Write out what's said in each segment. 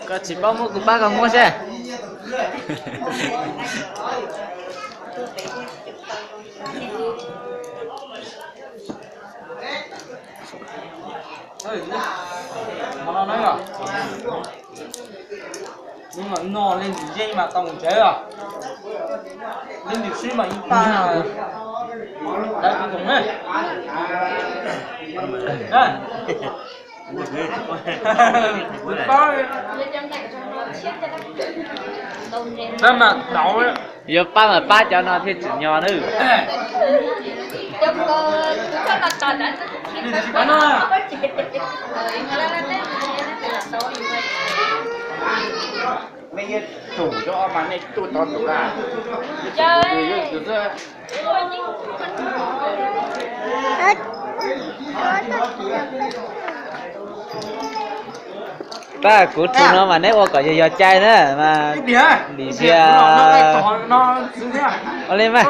Koj tsis paub muab kuv pab koj muab seb. No leej twm yeej mas tau mus tsev os. Leej twm sib mas ib tag. Dawb kuv koom ne. Dawb mas tau. Yuav pab mas pab cov no thiaj tsim nyog nawb. Nej yeej tsum cov mas nej tuaj tod tsum lawm. Tab kuv tug no mas neb ua kom yog yog cai na mas lim tiag. Ua li mas,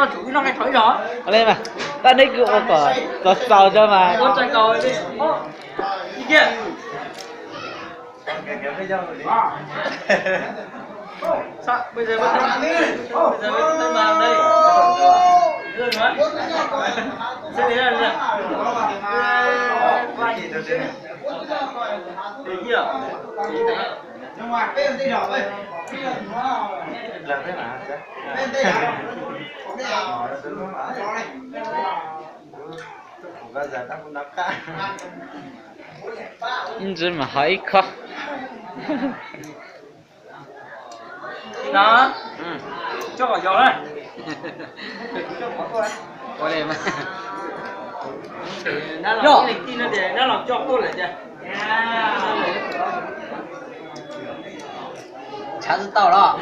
ua li mas, tab neb kuj ua kom txaus txaus cov mas. Ib ntsis mas ho ib khob. Nab los coj tuaj lawm ces. Tshav tsis tau los.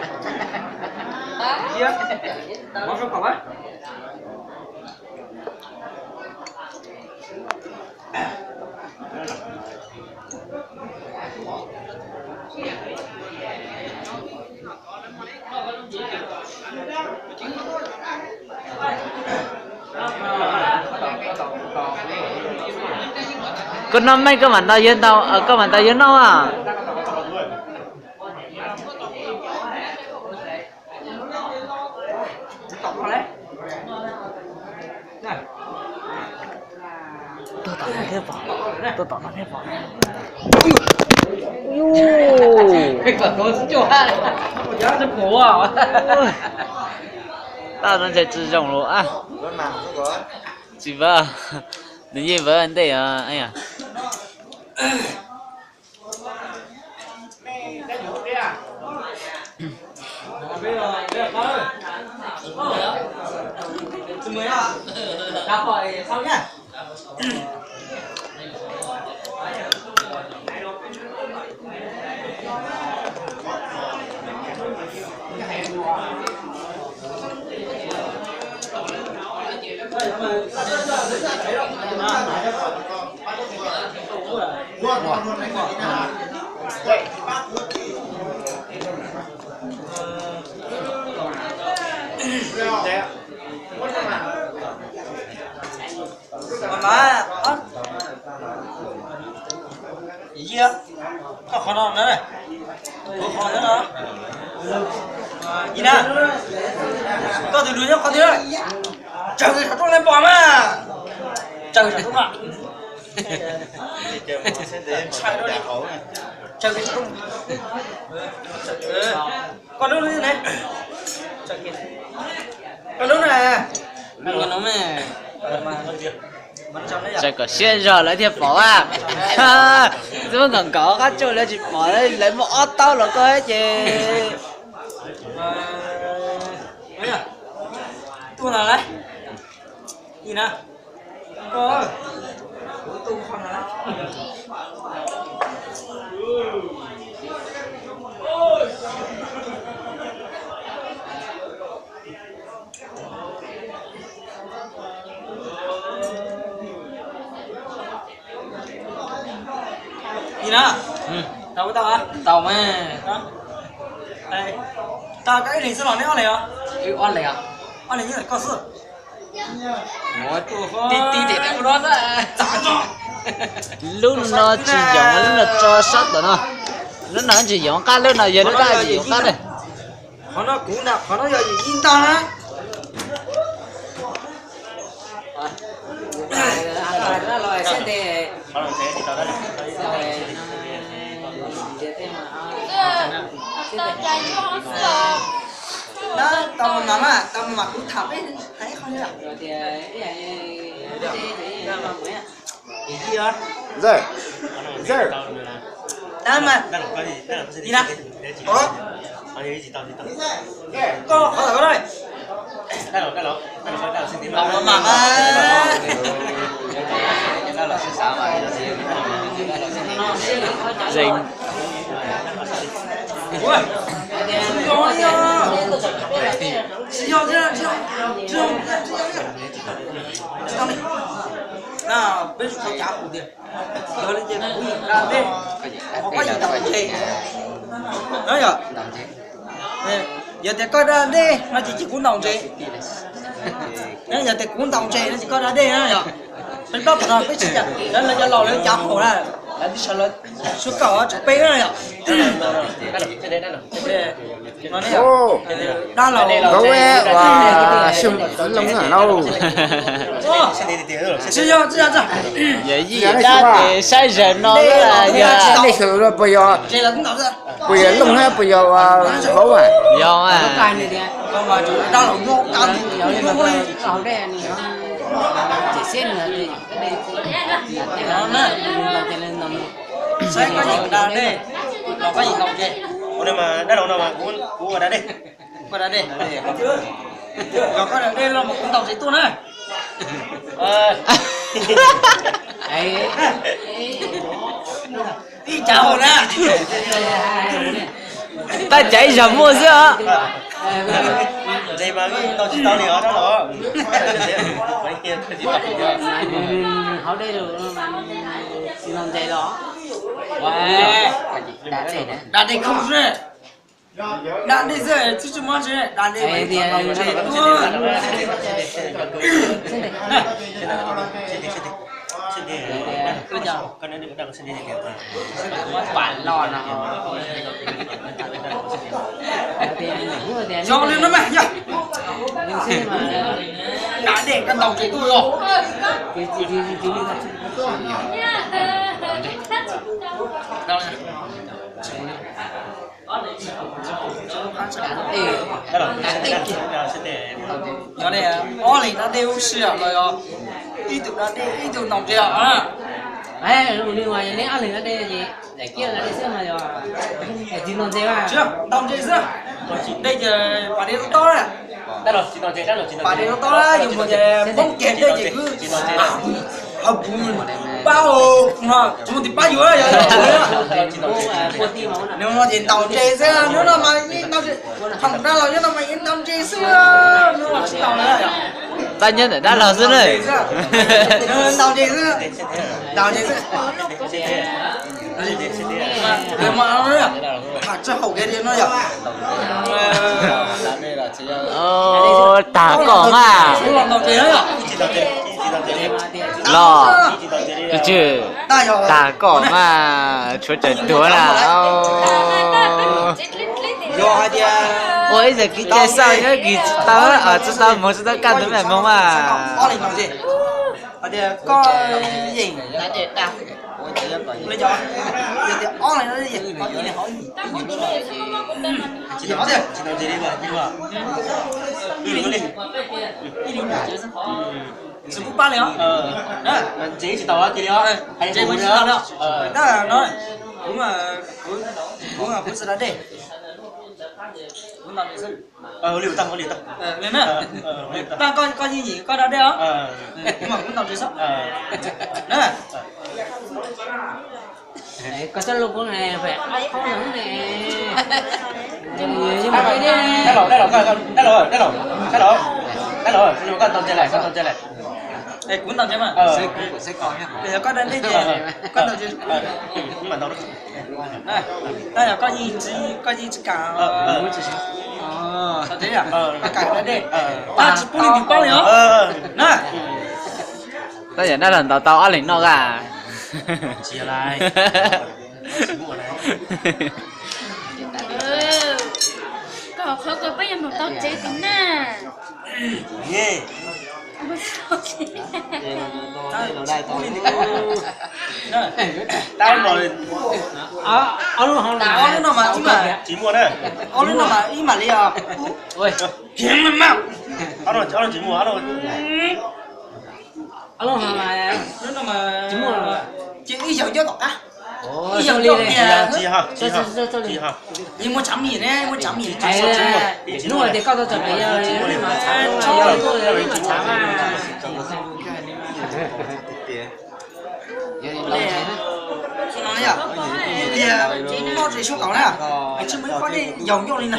Koj noj meej koj mam ntaus yawg ntaus, koj mam ntaus yawg noj a. Tuaj tom no thiab pom, tuaj tom no thiab pom. Tab no ntshe tsis zoo lawm a. Tsis vawv, nws yeej vawv ntej. Ina, koj tus lus nyob qhov twg? Tsaws saum rooj nej pom mas. Tsaws saum rooj. Tsaws saum rooj. Koj lub ne? Koj lub na. Tsaws kom siab zog lawv thiaj pom a. Twb nkaus nkaus qab tsuj lawv tsis pom, lawv muaj ob taub los koj ces. Tuaj no lawm. Ina, koj, kuv tuaj qhov no. Ina, tau tau tau mas. Tau koj ib leeg xwb los neb ob leeg os? Ob leeg os. Ob leeg nyob ntawm koj xwb. Tib tib tias lub no tsis yoov, lub no tso sab tom no. Lub no tsis yoov qab, lub no yog lub dab tsis yoov qab ne. Qhov no kuv nram, qhov no yog yim ib ntag na. Tau mas, tau mas kuv tham peb hais ib qho li. Zaj, zaj. Dab mas, ina, koj qhov lawm. Zeeg. Peb tsis tau cav kuv tias, yog li ces kuv yim da dej, ho koj yim ntaus ntses. No yog, yog tias koj da dej no ces cia kuv ntaus ntses. Yog tias kuv ntaus ntses no ces koj da dej na yog. Peb plaub tom no peb tsis cav, lawv cov laus lawv cav haum na, lawv tib sawv lawv suav kawm tseem peb na yog. Dab laug, nkawd ua sib loo na lauj. Yog yij dab ces saib zawg no yog nej sawv puas yog, puas yog Looj thiab puas yog Vauv mas? Yog mas. Saib koj yim da dej, los koj yim ntaus ntses. Ua li mas dab laug no mas kuv ua da dej. Koj da dej, yog koj da dej los mas kuv ntaus ntses tuaj na. Ib cav hauv na. Tab cav ib zaug muaj xwb os. Ntses mas tau tsis tau li os dab laug. Hauv dej los tsis ntaus ntses los? Da dej khau xwb. Da dej xwb, tsis tsis muab ntses, da dej. Cov li no mas yog da dej koj ntaus ntses tuaj los. Yog li ob leeg da dej ua si los yog ib tug da dej ib tug ntaus ntses os. Ntaus ntses xwb, dej ces pas dej tob tob na. Pas dej tob tob na, yus mus ces poob kiag dej ces kwv ha pab no tsis muaj tus pab yus yog. Nws no ces ntaus ntses xwb, hnub no mas yeej ntaus ntses, thaum ntawd los nyob no mas yeej ntaus ntses xwb, hnub no tsis ntaus lawm yog. Pab nyob ntawm dab laug xwb na. Ntaus ntses xwb, ntaus ntses xwb. Tham tsis haum kiag li no yom. Tag koj mas. Los, tswv, tag koj mas tshuav tsawg tuag na. Ua ib txhia kib cai xauj nyob kis tsis tau, tsis tau moog tsis tau kaj ntug mej moog mas. Tsis pub pab li os. Ntses tsis tau kiag li os. Ntses kuv tsis tau li os. Tab no kuv, kuv, kuv tsis da dej. Kuv ntaus ntses xwb. Li tag, li tag. Tag koj, koj yeej yim koj da dej os. Kuv mas kuv ntaus ntses xwb. Koj txoj lus kuv ne, pem ob phaub no ne. Dab laug, dab laug, dab laug, dab laug, koj ntaus ntses lawm, koj ntaus ntses lawm. Es kuv ntaus ntses mas. Yog koj da dej ces koj ntaus ntses. Tab yog koj yeej tsis, koj yeej tsis kam. Koj kam da dej, koj tsis pub leej twg pab li os na. Tab yog dab laug ntaus tau ob leeg noj a. Koj qhov koj pab yog ntaus tau tsev tus na. Ob lub no mas ib mam li os. Ob lub no tsis muaj. Ob lub no mas ib yam nyob tom qab. Ib yam nyob tiag. Yeej muaj tshav mim ne, muaj tshav mim. Hnub tias koj tau txog pem yog ib mam tshav, ib mam tshav mas. Tias noj tsev suab kaum na, tsis muaj ib qho dej yaus ncauj li na.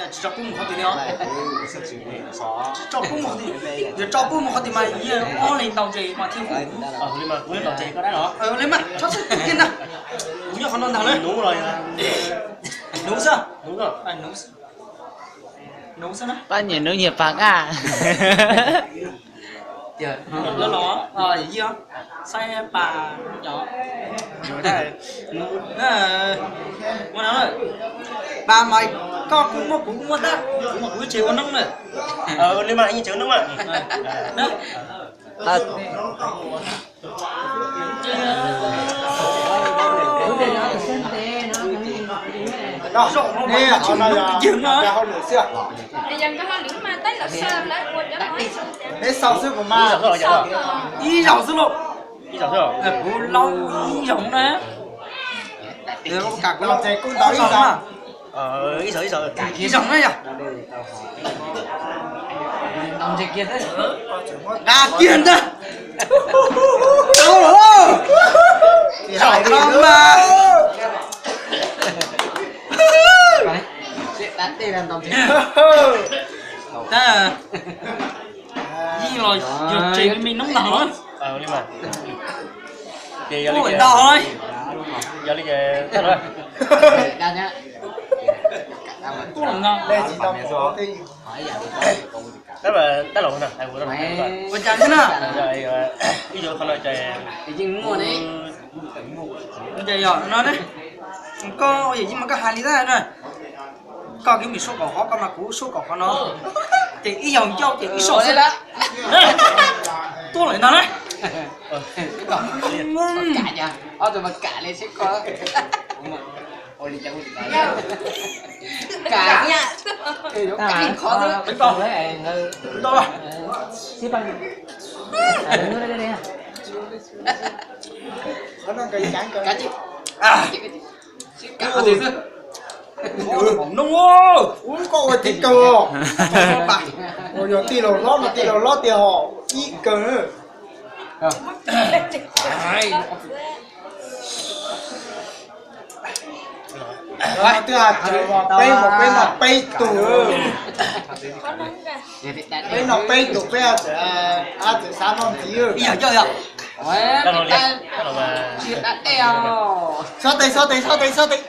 Tsis tso pub mus qhov twg li os. Tsis tso pub mus qhov twg, yog tso pub mus qhov twg mas yog ob leeg ntaus ntses mas thiaj li mas txhob xwb kiag ntag. Kuv nyob qhov no ntag na. Nuv xwb. Nuv xwb. Pab nyiam nuv nyiam pag nqaj. Los los, saib pas cov. Ua no, pas mas koj kuj muab kuv kuj muab tab, kuv mas kuv tsev ua noob na. Li mas yeej tsev ua noob mas. Neb xaus xwb kuv mas. Ib zaug xwb lauj. Kuv laub ib zaug na. Kuv los tsev kuj ntaus ib zaug. Ib zaug, ib zaug na yog. Nqa kiag ntag. Zaum no mas. Yeej los yog tsev me noob ntag los. Ua ntau los. Ua cas thiab na? Yog no, koj yog yeej mas koj hais li tab na. Koj kwv mis suab kaum qhov, koj mas kuv suab kaum qhov no. Ces ib yaug ncauj ces ib saum xwb. Tuaj lawm ntag na. Ub, koj ua tib kaug. Ua yog tij laug hlob no tij laug hlob tiag hos ib kaug. Twb hais peb mus peb noj peb tug. Peb noj peb tug peb, ab txawm xav noj ntxiv. Xob tes xob tes xob tes xob tes.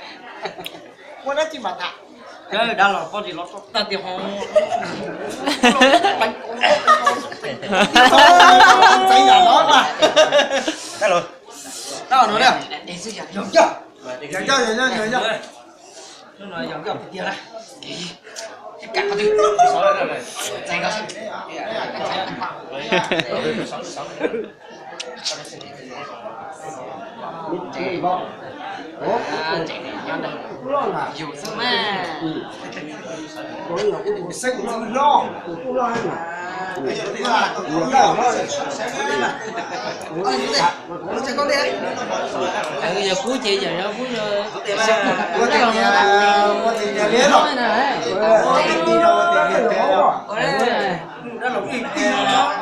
Muaj dab tsi mam tham. Dab los pob tsis los tag tias ho. Ntxeev yam no mas. Dab no yog yog yog yog yog. Yog kub ces yog kub. Ua tiag tiag li los.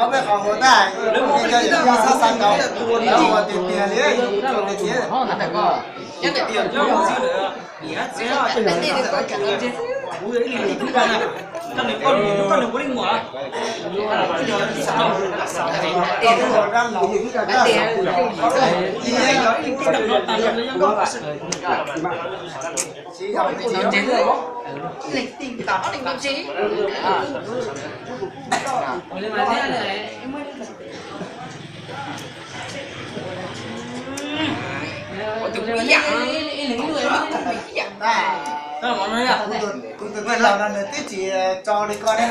Ob peb qhov hu tag, lawv mus coj yus xab xav tau, ua tiag tiag li, ua tiag tiag. Kuv tus tij laug no nws twb tsis tso li koj ne.